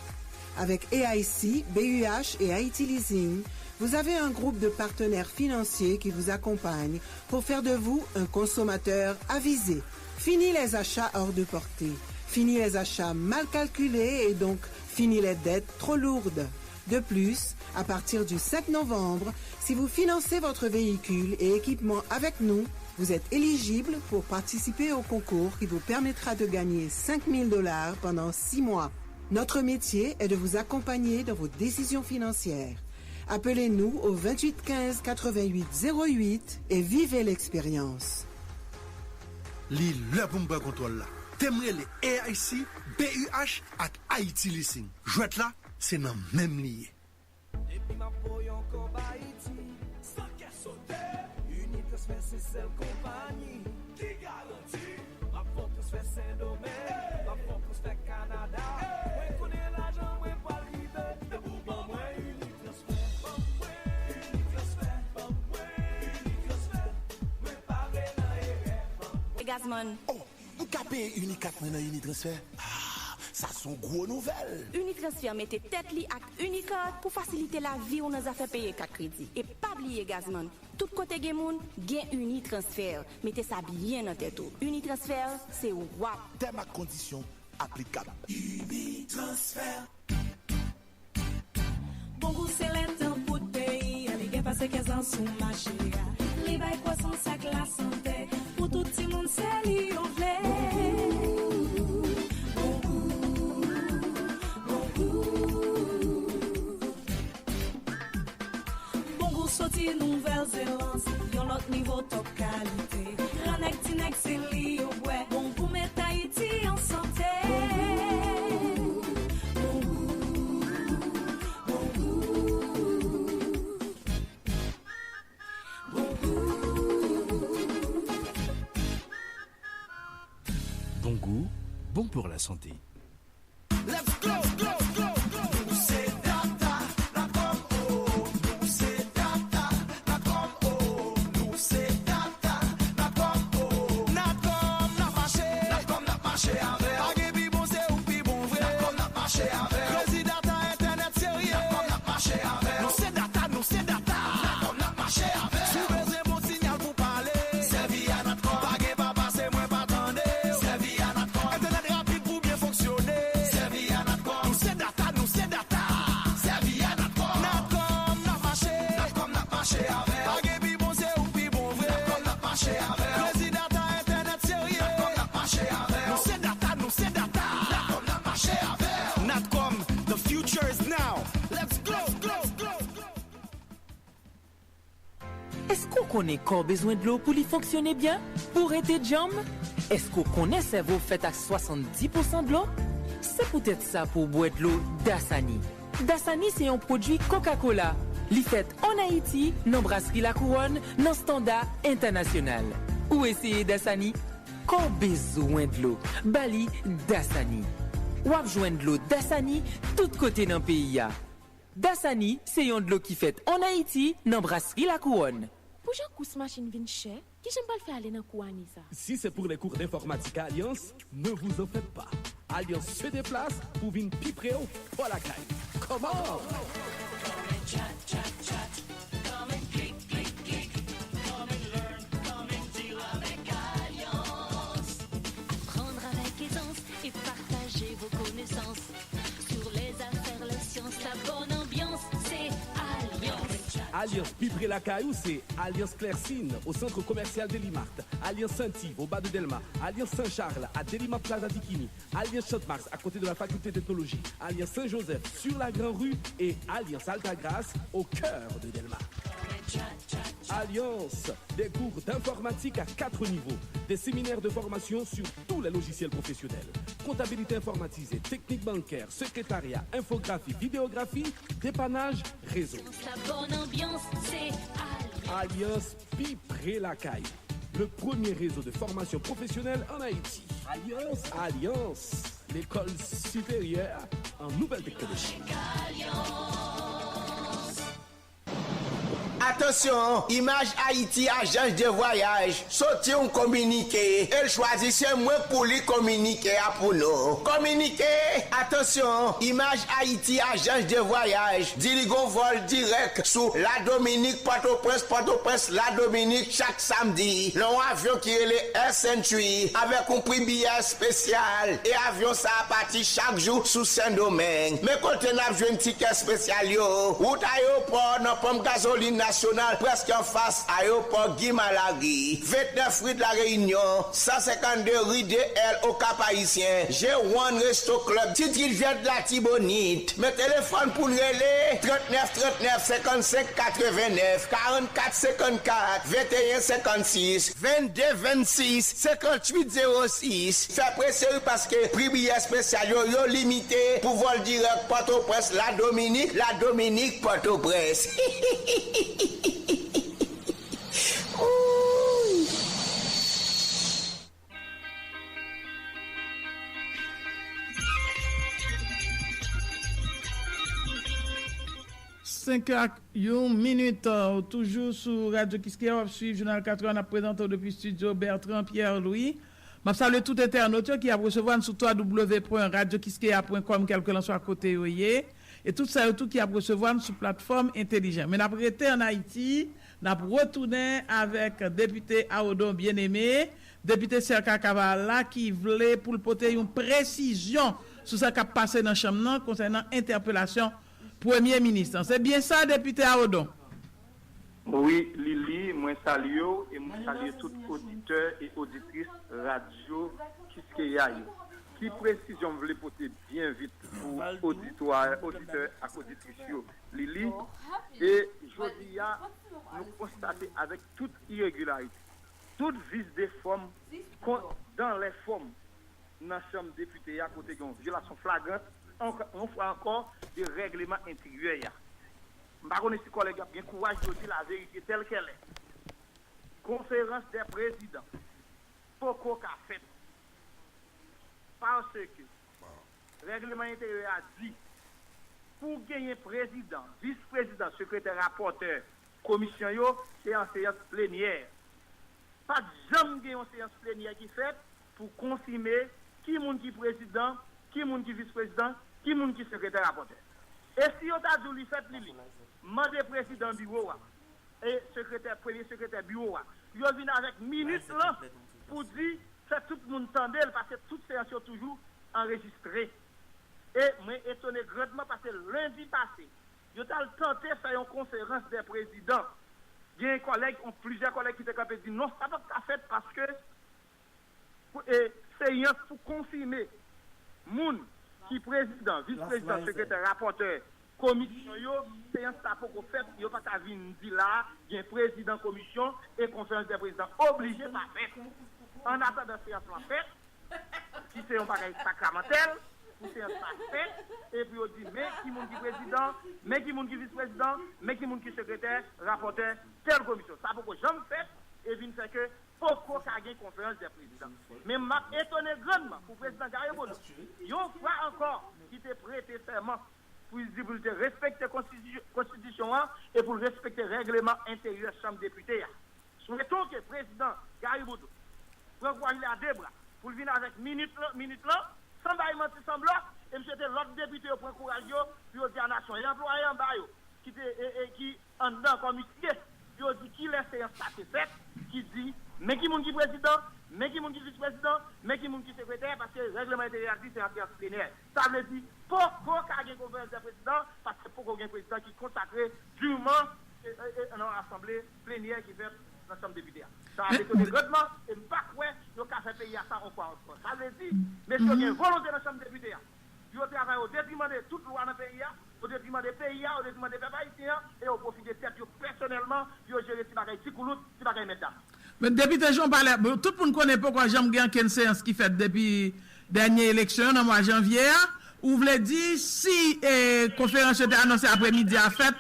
Avec A I C, B U H et Haïti Leasing, vous avez un groupe de partenaires financiers qui vous accompagnent pour faire de vous un consommateur avisé. Fini les achats hors de portée, fini les achats mal calculés et donc fini les dettes trop lourdes. De plus, à partir du cinq novembre, si vous financez votre véhicule et équipement avec nous, vous êtes éligible pour participer au concours qui vous permettra de gagner cinq mille dollars pendant six mois. Notre métier est de vous accompagner dans vos décisions financières. Appelez-nous au vingt-huit quinze quatre-vingt-huit zéro huit et vivez l'expérience. Li lè pou m pran kontwòl la. Te m rele A I C, B U H ak Haïti Leasing. Jwèt la, se nan men m li ye. Depi m ap voye yon kòb Ayiti, san kè sote. Unitransfer se sèl konpayi ki garanti. M ap fè w transfè Sendomeng, m ap fè w transfè Kanada. Mwen konnen lajan mwen pral rive, depi w ban mwen Unitransfer. Ban mwen Unitransfer, ban mwen Unitransfer. Mwen pare nan erè, ban mwen. Gazman. Oh, m ka peye Unikat mwen nan Unitransfer? Ah, sa se yon gwo nouvèl! Unitransfer mete tèt li ak Unicard pou fasilite lavi w nan zafè peye kat kredi. E pa bliye, Gazman, tout kote gen moun, gen Unitransfer. Mete sa byen nan tèt ou. Unitransfer, se w ap. Tèm ak kondisyon aplikab. Unitransfer. Bongou se lè tan pou peyi a, li gen pase kenz an sou mache a. Li bay kwasans ak lasante pou tout timoun, se li yo vle. Bongou, Bongou, Bongou. Bongou soti Nouvèl Zeland, yon lòt nivo, top kalite. Gran nèg, ti nèg, se li yo bwè. Bongou met Ayiti an sante. Bongou, bon pour la santé. Let's go, go, go, go. Nou se data, Natcom, oh. Nou se data, Natcom, oh. Nou se data, Natcom, oh. Natcom, n ap mache. Natcom, n ap mache avè w. Pa gen pi bon, se ou k pi bon vre. Natcom, n ap mache avè w. Kredi, data, entènèt serye. Natcom, n ap mache avè w. Nou se data, nou se data. Natcom, n ap mache avè w. Si w bezwen bon sinyal pou pale, sèvi a Natcom. Pa gen papa, se mwen pa tande w. Sèvi a Natcom. Entènèt rapid pou byen fonksyone. Sèvi a Natcom. Nou se data, nou se data. Sèvi a Natcom. Natcom, n ap mache. Natcom, n ap mache avè w. Pa gen pi bon, se ou k pi bon vre. Natcom, n ap mache avè w. Kredi, data, entènèt serye. Natcom, n ap mache avè w. Nou se data, nou se data. Natcom, n ap mache avè w. Natcom, the future is now. Let's go, go, go, go. Èske w konnen kò w bezwen dlo pou li fonksyone byen, pou w rete djanm? Èske w konnen sèvo w fèt ak swasanndis pousan dlo? Se poutèt sa pou w bwè dlo Dasani. Dasani se yon pwodui Coca-Cola. Li fèt ann Ayiti, nan Brasri Lakouwòn, nan estanda entènasyonal. Ou eseye Dasani? Kò w bezwen dlo, ba li Dasani. W ap jwenn dlo Dasani tout kote nan peyi a. Dasani se yon dlo ki fèt ann Ayiti, nan Brasri Lakouwòn. Pou jan kous machin vin chè, kijan m pral fè ale nan kou Annie sa? Si c'est pour les cours d'informatique à Alliance, ne vous en faites pas. Alliance se déplace pou vin pi pre w, bò lakay. Come on! Apprendre avec aisance et partager vos connaissances sur les affaires, les sciences, la bonne ambiance, c'est Alliance. Alliance pi pre lakay ou se Alliance Clercine au centre commercial Delimart, Alliance Saint-Yves au bas de Delma, Alliance Saint-Charles à Delimart Plaza Dikini, Alliance Champ de Mars à côté de la faculté d'ethnologie, Alliance Saint-Joseph sur la Grand Rue et Alliance Altagrace au cœur de Delma. Alliance, des cours d'informatique à quatre niveaux, des séminaires de formation sur tous les logiciels professionnels, comptabilité informatisée, technique bancaire, secrétariat, infographie, vidéographie, dépannage, réseau. La bonne ambiance, c'est Alliance. Alliance pi pre lakay. Le premier réseau de formation professionnelle en Haïti. Alliance. Alliance, l'école supérieure en nouvelles technologies. Atansyon, Imaj Ayiti, ajans de vwayaj, soti yon kominike, e l chwazi se mwen k pou li kominike a pou nou. Kominike, atansyon, Imaj Ayiti, ajans de vwayaj, di li gon vòl dirèk sou Ladominik, Pòtoprens, Pòtoprens, Ladominik, chak samdi, nan yon avyon ki rele S N three, avèk yon pri biyè espesyal, e avyon sa a pati chak jou sou Sendomeng. Men kote n ap jwenn tikè espesyal yo: wout ayewopò, nan ponp gazolin nasyonal, prèske anfas ayewopò Guy Malary, vennèf ri de la Reyinyon, san senkannde ri de L, Okap Ayisyen, G One Resto Club, Titri Vyèt Latibonit. Men telefòn pou n rele: trannèf trannèf, senkannsenk katrevennèf, karannkat senkannkat, venteyen senkannsis, vennde vennsis, senkantuit zewo sis. Fè prese wi, paske pri biyè espesyal yo, yo limite pou vòl dirèk Pòtoprens, Ladominik, Ladominik, Pòtoprens. Wouy! Senk è ak yon minit, toujou sou Radyo Kiskeya, w ap swiv Jounal Katrè, n ap prezante w depi estidyo Bertrand Pierre Louis. M ap salye tout entènot yo ki ap resevwa n sou twa w w w pwen radyo kiskeya pwen kòm, kèlkelanswa kote yo ye, e tout sa yo tou ki ap resevwa n sou platfòm entèlijan. Men n ap rete ann Ayiti, n ap retounen avèk depite Arodon Bien-Aimé, depite Serka Cavalla, ki vle pou l pote yon presizyon sou sa k ap pase nan chanm nan konsènan entèpelasyon premye minis lan. Se byen sa, depite Arodon? Wi, Lili, mwen salye w e mwen salye tout oditè e oditris Radyo Kiskeya yo. Ki presizyon m vle pote byen vit pou oditwa, oditè ak oditris yo, Lili? E jodi a, nou konstate avèk tout iregilarite, tout vis de fòm, kon, dans les formes, nan Chanm Depite a, kote gen yon vyolasyon flagrant, ankò, yon fwa ankò, de règleman enteryè a. M pa konnen si kòlèg yo ap gen kouraj pou yo di laverite tèl kèl è. Konferans dè prezidan poko ka fèt. Paske règleman enteryè a di, pou genyen prezidan, vis prezidan, sekretè, rapòtè komisyon yo, se an seyans plenyè. Pa t janm gen yon seyans plenyè ki fèt pou konfime ki moun ki prezidan, ki moun ki vis prezidan, ki moun ki sekretè, rapòtè. E si yo ta di w li fèt, Lili, mande prezidan biwo a e sekretè, premye sekretè biwo a, yo vin avèk minit lan pou di, fè tout moun tande l, paske tout seyans yo toujou anrejistre. E mwen etone grandman paske lendi pase, yo t al tante fè yon konferans dè prezidan. Gen kòlèg, yon plizyè kòlèg ki te kanpe di non, sa p ap ka fèt paske pou, e, seyans pou konfime moun ki prezidan, vis prezidan, sekretè, rapòtè komisyon yo, seyans sa poko fèt, yo pa ka vin di la, gen prezidan komisyon e konferans dè prezidan oblije pa fèt. Annatandan seyans lan fèt, ki se yon bagay sakramantèl, pou seyans sa fèt, e pou yo di, men ki moun ki prezidan, men ki moun ki vis prezidan, men ki moun ki sekretè, rapòtè tèl komisyon. Sa poko janm fèt, e vin fè ke poko ka gen konferans dè prezidan. Men m ap etone grandman pou prezidan Gary Bodeau, yon fwa ankò, ki te prete sèman pou l di pou l te respekte konstiti-, konstitisyon an e pou l respekte règleman enteryè Chanm Depite a. Swetons ke prezidan Gary Bodeau pran kouraj li a de bra pou l vin avèk minit lan, minit lan, san bay manti, san blòf, e m swete lòt depite yo pran kouraj yo pou yo di a nasyon, e anplwaye anba yo, ki te, e, e, ki anndan kòm isye, yo di kilè seyans sa te fèt, ki di, men ki moun ki prezidan, men ki moun ki vis prezidan, men ki moun ki sekretè, paske règleman enteryè a di se an seyans plenyè. Sa vle di, poko ka gen konferans dè prezidan, paske poko gen prezidan ki konsakre diman, e, e, e, nan asanble plenyè ki fèt nan Chanm Depite a. Sa ap etone grandman, e m pa kwè yo ka fè peyi a sa yon fwa ankò. Sa vle di, mesye yo gen volonte nan Chanm Depite a. Yo travay o detriman de tout lwa nan peyi a, o detriman de peyi a, o detriman de pèp ayisyen an, e yo pwofite tèt yo pèsonèlman pou yo jere ti bagay ti koulout, ti bagay mètdam. Men Depite Jean Palais, bon, tout moun konnen poko janm gen ankenn seyans ki fèt depi dènye eleksyon yo nan mwa janvye a. Ou vle di si, e, konferans yo te anonse apremidi a fèt,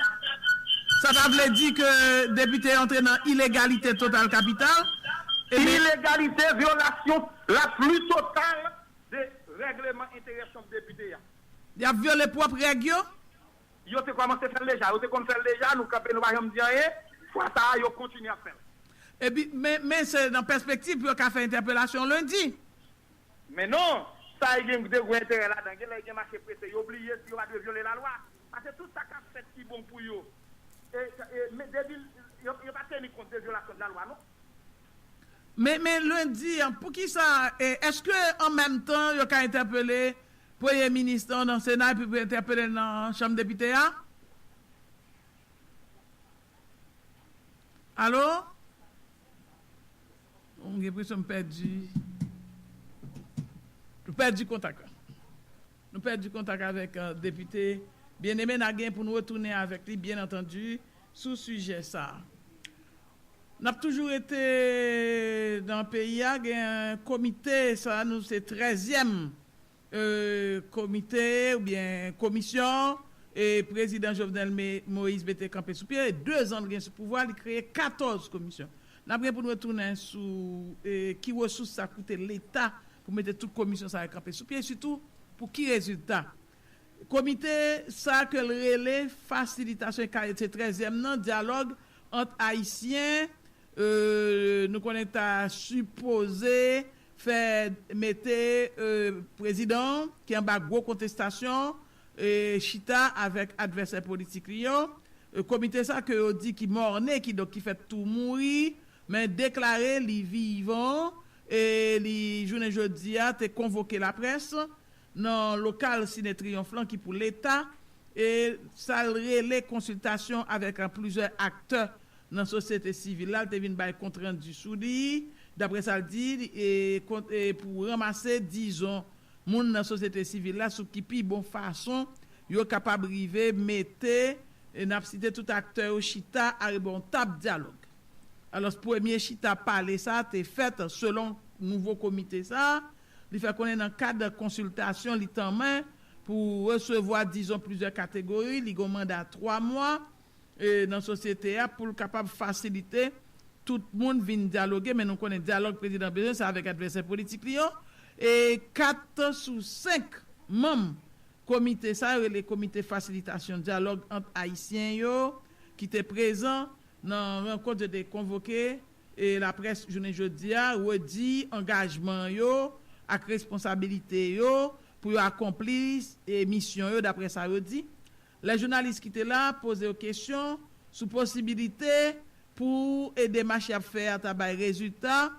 sa ta vle di ke depite yo antre nan ilegalite total kapital? Ebyen, ilegalite, vyolasyon la pli total de règleman enteryè Chanm Depite a. Y ap vyole pwòp règ yo? Yo te kòmanse fè l deja, yo te konn fè l deja, nou kanpe, nou pa janm di anyen. Fwa sa a, yo kontinye ap fè l. Epi, men, men se nan pèspektiv pou yo ka fè entèpelasyon lendi. Men non, sa e gen de gwo enterè ladan. Gen lè gen mache prese, yo bliye si yo pa dwe vyole lalwa. Paske tout sa k ap fèt ki bon pou yo, e, e, men depi yo, yo pa teni kont de vyolasyon de lalwa, non. Men, men lendi an, poukisa, e, èske an menm tan yo ka entèpele premye minis lan nan Sena epi pou entèpele l nan Chanm Depite a? Alo? M gen enpresyon m pèdi. Nou pèdi kontak la. Nou pèdi kontak avèk uh, depite Bien-Aimé. N a gen pou nou retounen avèk li, byen antandi, sou sijè sa a. N ap toujou rete nan peyi a, gen komite, sa nou se trèzyèm e, komite oubyen komisyon e prezidan Jovenel Moïse mete kanpe sou pye, e dezan l gen sou pouvwa, li kreye katòz komisyon. N ap gen pou n retounen sou e, ki resous sa koute Leta pou mete tout komisyon sa yo kanpe sou pye, sitou pou ki rezilta. Komite sa ke l rele fasilitasyon e kare se trèzyèm nan, dyalòg ant Ayisyen, e, nou konnen ta sipoze fè mete e, prezidan ki anba gwo kontestasyon e, chita avèk advèsè politik li yo. E, komite sa ke yo di ki mòne, kidonk ki fèt tou mouri, men deklare li vivan e li jounen jodi a te konvoke laprès nan lokal Sine Triyonf lan ki pou Leta e sa l rele konsiltasyon avèk plizyè aktè nan sosyete sivil la, l te vin bay kontrandi sou li, daprè sa l di, e, kont, e, pou ranmase, dizon, moun nan sosyete sivil la sou ki pi bon fason yo kapab rive mete, e, n ap site tout aktè yo chita arebò yon tab dyalòg. Alò, premye chita pale sa a te fèt selon nouvo komite sa a, li fè konnen nan kad konsiltasyon li tanmen pou resevwa, dizon, plizyè kategori, li gen yon manda twa mwa, e, nan sosyete a pou l kapab fasilite tout moun vin dyaloge, men nou konnen dyalòg prezidan bezwen se avèk advèsè politik li yo. E kat sou senk manm komite sa yo rele komite fasilitasyon dyalòg ant Ayisyen yo ki te prezan nan rankont yo te konvoke e laprès jounen jodi a redi angajman yo ak responsabilite yo pou yo akonpli e misyon yo, daprè sa yo di. Lè jounalis ki te la poze yo kesyon sou posibilite pou e demach y ap fè a ta bay rezilta,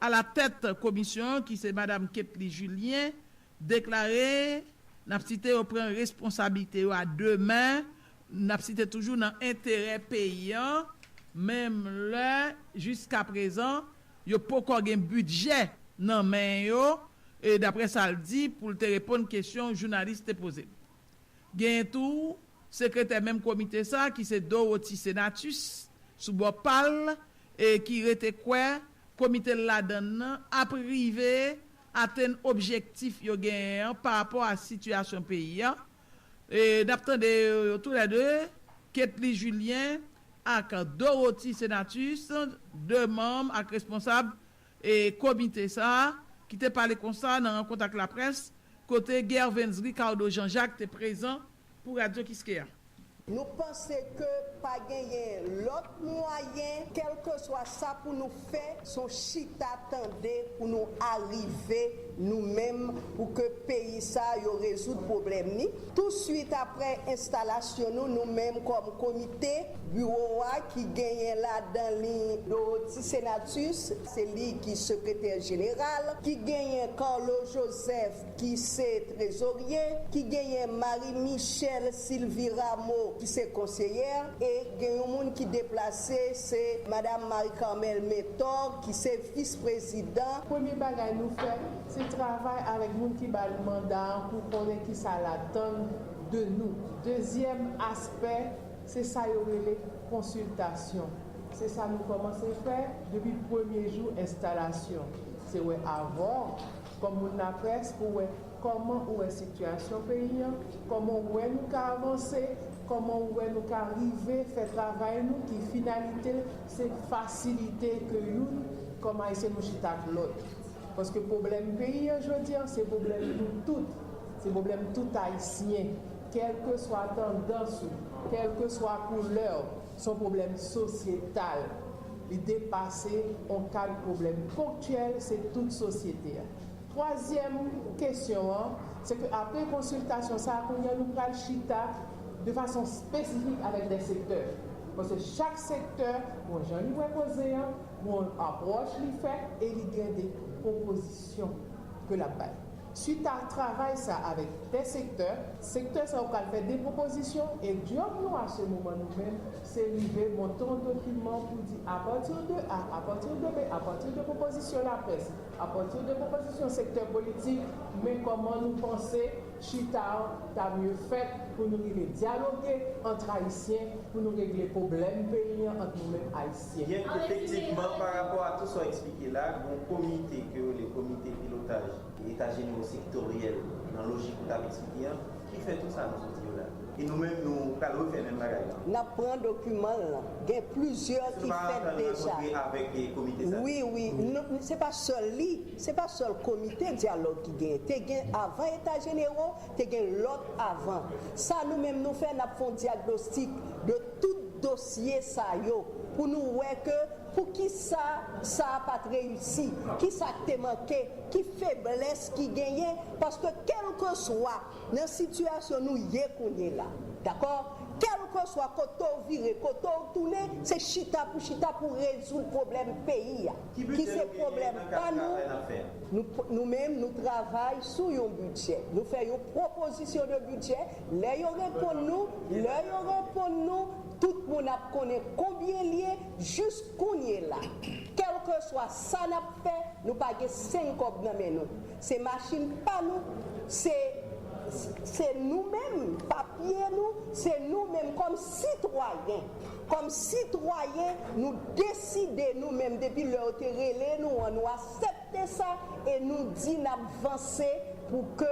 alatèt komisyon an ki se madanm Ketly Julien deklare, n ap site, yo pran responsablite yo a de men, n ap site toujou, nan enterè peyi an, menm lè jiskaprezan yo poko gen bidjè nan men yo, e daprè sa l di pou l te reponn kesyon jounalis te poze l. Genyen tou sekretè menm komite sa a ki se Dorothy Senatus sou bò pa l, e ki rete kwè komite l ladan l nan ap rive atenn objektif yo genyen an pa rapò a sitiyasyon peyi a. E n ap tande yo toulède, Ketly Julien ak Dorothy Senatus, de manm ak responsab e komite sa a, ki te pale konsa nan rankont ak laprès, kote Gervens Ricardo Jean Jacques te prezan pou Radyo Kiskeya. Nou panse ke pa genyen lòt mwayen, kèlkeswa sa pou nou fè, se yon chita tande pou nou arive nou menm pou ke peyi sa yo rezoud pwoblèm li. Touswit apre enstalasyon nou, nou menm kòm komite, biwo a ki genyen ladan li Dorothy Senatus, se li ki sekretè jeneral, ki genyen Carlo Joseph ki se trezorye, ki genyen Marie Michelle Sylvie Rameau ki se konseyè, e gen yon moun ki deplase, se Madam Marie Carmelle Mentor ki se vis prezidan. Premye bagay nou fè, se travay avèk moun ki ba l manda an pou konnen kisa l atann de nou. Dezyèm aspè, se sa yo rele konsiltasyon. Se sa nou kòmanse fè depi premye jou enstalasyon. Se wè avè w, kòm moun laprès, pou wè kòman ou wè sitiyasyon peyi an, kòman ou wè nou ka avanse, kòman ou wè nou ka rive fè travay nou ki finalite l se fasilite ke youn kòm Ayisyen nou chita ak lòt. Paske pwoblèm peyi an jodi an se pwoblèm nou tout. Se pwoblèm tout Ayisyen, kèlkeswa tandans ou, kèlkeswa koulè w, Se yon pwoblèm sosyetal. Li depase yon kad pwoblèm ponktyèl, se tout sosyete a. Twazyèm kesyon an, se ke apre konsiltasyon sa a, kounye a nou pral chita de fason espesifik avèk de sektè. Paske chak sektè, bon jan li wè koze an, bon apwòch li fè, e li gen de pwopozisyon ke l ap bay. Suit a travay sa avèk de sektè, sektè sa yo pral fè de pwopozisyon, e djòb nou a se moman nou menm, se rive monte yon dokiman pou di apati de A, apati de B, apati de pwopozisyon laprès, apati de pwopozisyon sektè politik, men kòman nou panse chita an ta mye fèt pou nou rive dyaloge ant Ayisyen, pou nou regle pwoblèm peyi an ant nou menm Ayisyen. Byen, efektivman, pa rapò a tout sa w eksplike la, gen yon komite ke yo rele komite pilotaj Eta Jenero Sektoryèl nan lojik ou t ap eksplike an, ki fè tout sa nou sot di yo la. E nou menm, nou pral refè menm bagay la. N ap pran dokiman l lan. Gen plizyè ki fèt deja. Wi, wi. Se pa sèl li, se pa sèl komite dyalòg ki genyen. Te gen avan Eta Jenero, te gen lòt avan. Sa nou menm nou fè, n ap fè yon dyagnostik de tout dosye sa yo pou nou wè ke poukisa sa a pa t reyisi, kisa k te manke, ki feblès ki genyen, paske kèlkeswa nan sitiyasyon nou ye kounye la, dakò? Kèlkeswa kote w vire, kote w tounen, se chita pou chita pou rezoud pwoblèm peyi a, ki se pwoblèm pa nou. Nou, nou menm, nou travay sou yon bidjè. Nou fè yon pwopozisyon de bidjè. Lè yo reponn nou, lè yo reponn nou, tout moun ap konnen konbyen l ye. Jis kounye la, kèlkeswa sa n ap fè, nou pa gen senk kòb nan men nou. Se machin pa nou, se, se nou menm, papye nou, se nou menm kòm sitwayen. Kòm sitwayen, nou deside nou menm, depi lè yo te rele nou an, nou aksepte sa e nou di n ap vanse pou ke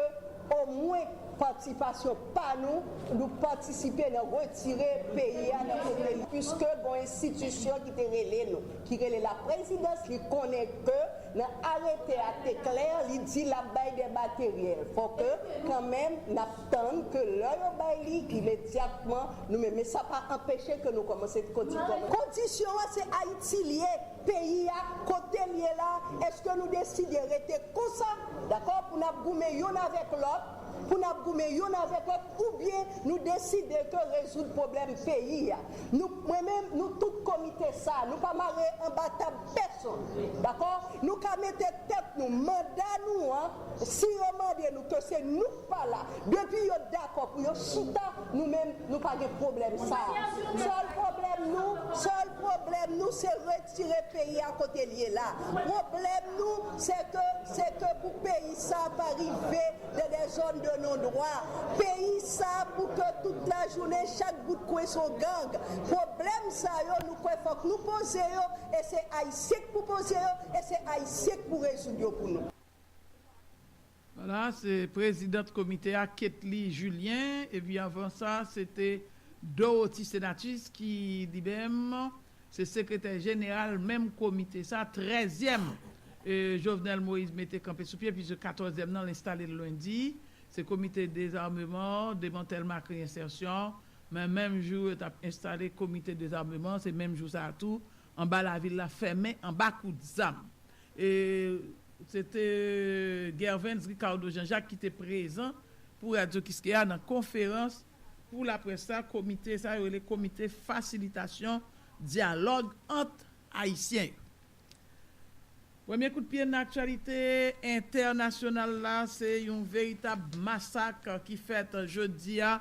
omwen patisipasyon pa nou, nou patisipe nan retire peyi a nan kote li, piske gon enstitisyon ki te rele nou, ki rele laprezidans, li konnen ke nan arete a te klè, li di l ap bay de materyèl. Fò ke kanmenm n ap tann ke lè yo bay li, imedyatman nou menm, men sa pa anpeche ke nou kòmanse kondisyon an. Se Ayiti l ye, peyi a, kote l ye la, èske nou deside rete konsa, dakò, pou n ap goumen youn avèk lòt, pou n ap goumen youn avèk lòt, oubyen nou deside ke rezoud pwoblèm peyi a. Nou, mwen menm, nou tout komite sa, nou pa mare anba tab pèsonn, dakò? Nou ka mete tèt nou, manda nou an, si yo mande nou ke se nou k pa la, depi yo dakò pou yo chita, nou menm, nou pa gen pwoblèm sa a. Sèl pwoblèm nou, sèl pwoblèm nou, se retire peyi a kote l ye la. Pwoblèm nou, se ke, se ke pou peyi sa a pa rive dans des zones de non-droit. Peyi sa a pou ke tout lajounen, chak bout kwen se yon gang. Pwoblèm sa yo, nou kwè fòk nou poze yo, e se Ayisyen k pou poze yo, e se Ayisyen k pou rezoud yo pou nou. Vwala, se prezidant komite a, Ketly Julien, epi anvan sa, se te Dorothy Senatus ki li menm se sekretè jeneral menm komite sa, trèzyèm, e, Jovenel Moïse mete kanpe sou pye, piske katòzyèm nan, l enstale l lendi. Se komite dezameman, demantèlman ak reyensèsyon, men menm jou yo t ap enstale komite dezameman, se menm jou sa a tou, anba lavil la fèmen anba kout zam. E se te Gervens Ricardo Jean-Jacques ki te prezan pou Radyo Kiskeya nan konferans pou laprès sa, komite sa yo rele Komite Fasilitasyon Dyalòg ant Ayisyen yo. Premye kout pye nan aktyalite entènasyonal la, se yon veritab masak ki fèt jodi a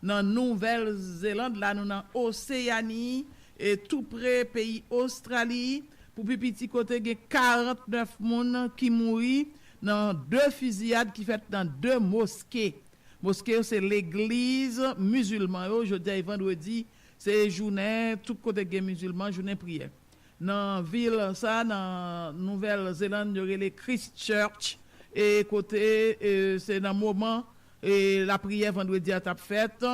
nan Nouvèl Zeland. La, nou nan Oseyani, e tou pre peyi Ostrali, pou pi piti kote gen karantnèf moun ki mouri nan de fiziyad ki fèt nan de moske. Moske yo se legliz mizilman yo. Jodi a e vandredi, se jounen, tout kote gen mizilman, jounen priyè. Nan vil sa, nan Nouvèl Zeland, yo rele Christchurch, e kote, e, se nan moman, e, lapriyè vandredi a t ap fèt,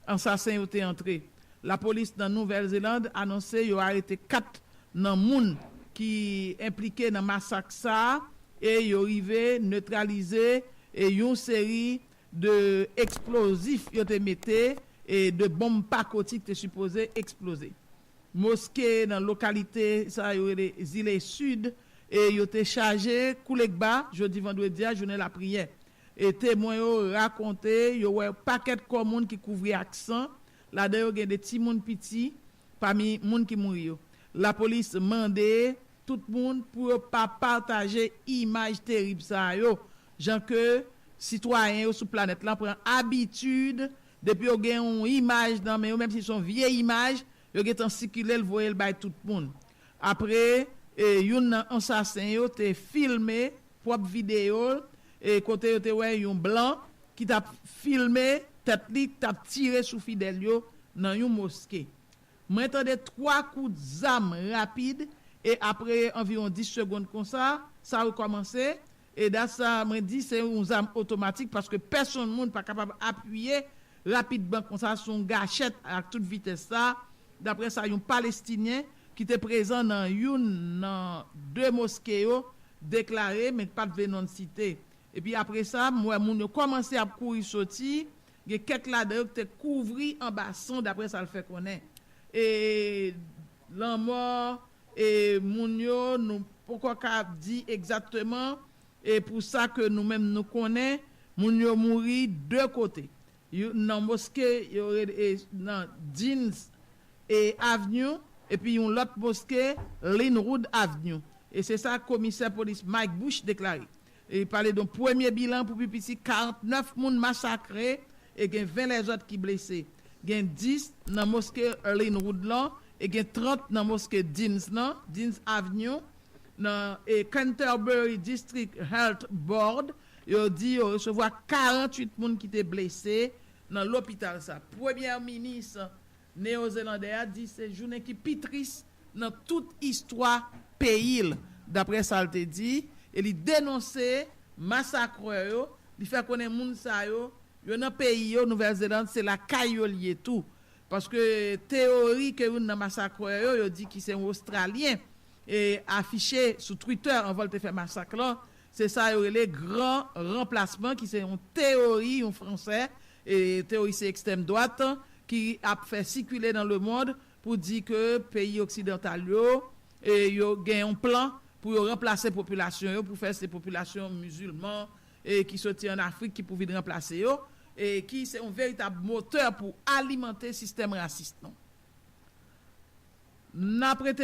ansasen yo te antre. Lapolis nan Nouvèl Zeland anonse yo arete kat nan moun ki enplike nan masak sa a, e yo rive netralize, e, yon seri de eksplozif yo te mete, e de bonm pakoti ki te sipoze eksploze. moske nan lokalite sa yo rele Zile Sid, e yo te chaje koulègba jodi vandredi a, jounen lapriyè. E temwen yo rakonte yo wè pakèt kò moun ki kouvri ak san, ladan yo gen de timoun piti pami moun ki mouri yo. Lapolis mande tout moun pou yo pa pataje imaj terib sa yo, jan ke sitwayen yo sou planèt lan pran abitid, depi yo gen yon imaj nan men yo, menm si se yon vye imaj, yo gentan sikile l, voye l bay tout moun. Apre, e, youn nan ansasen yo te filme pwòp videyo l, e, kote yo te wè yon blan ki t ap filme tèt li, k t ap tire sou fidèl yo nan yon moske. Mwen tande twa kout zam rapid, e apre anviwon dis segonn konsa, sa rekòmanse. E dat sa, mwen di se yon zam otomatik, paske pèsonn moun pa kapab apiye rapidman konsa sou yon gachèt ak tout vitès sa, daprè sa yon Palestinyen ki te prezan nan youn nan de moske yo deklare, men k pa t vle non l site. Epi apre sa, m wè moun yo kòmanse ap kouri soti, gen kèk ladan yo ki te kouvri anba san, daprè sa l fè konnen. E lanmò, e moun yo, nou poko ka di egzakteman, e pou sa ke nou menm nou konnen, moun yo mouri de kote. Yo, nan moske, yo rele, e, nan Deans e Avenue, epi yon lòt moske, Linwood Avenue. E se sa komisè polis Mike Bush deklare. E li pale de yon premye bilan pou pi piti karant nèf moun masakre e gen ven lèzòt ki blese. Gen dis nan moske Linwood lan e gen trant nan moske Deans lan, Deans Avenue, nan e Canterbury District Health Board, yo di yo resevwa karant uit moun ki te blese nan lopital sa. Premyè minis neyozelandè a di se jounen ki pi tris nan tout istwa peyi l, daprè sa l te di, e li denonse masakrè yo, li fè konnen moun sa yo, yo nan peyi yo, Nouvèl Zeland, se lakay yo l ye tou. Paske teyori ke youn nan masakrè yo, yo di ki se yon Ostralyen, e afiche sou Twitter anvan l te fè masak lan, se sa yo rele gran ranplasman, ki se yon teyori, yon Fransè, e teyorisyen ekstrèm dwat, ki ap fè sikile nan lemonn pou di ke peyi oksidantal yo, e yo gen yon plan pou yo ranplase popilasyon yo, pou fè se popilasyon mizilman, e ki soti ann Afrik ki pou vin ranplase yo, e ki se yon veritab motè pou alimante sistèm rasis lan. N ap rete